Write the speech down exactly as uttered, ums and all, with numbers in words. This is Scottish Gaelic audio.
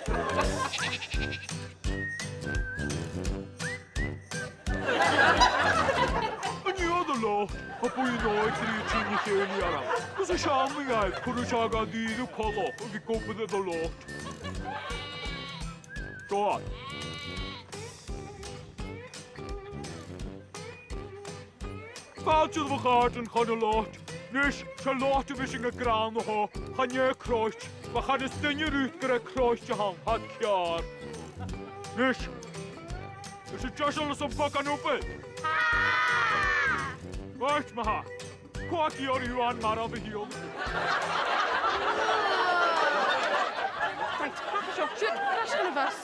An e a' lot, tha buidheann òg a' tighinn a chèilidh orm. Gus an seall mi air, cuiridh seo gu dìreach coltach, a bhith ag obair air a' lot. Dòigh. Fàilte, a chàirdean, chun an lot. Nis, 's e lot a bhios sinn a' gràdh an-diugh, chan e croit, ma chanas duine riut gur e croit a th' ann, tha iad ceàrr. Nis, a bheil sibh deiseil airson beagan obair? Right, ma-thà. Cò aig a tha an marbh a th' ann? Right, fàilte seo, siuthad, air ais chun a' bhus.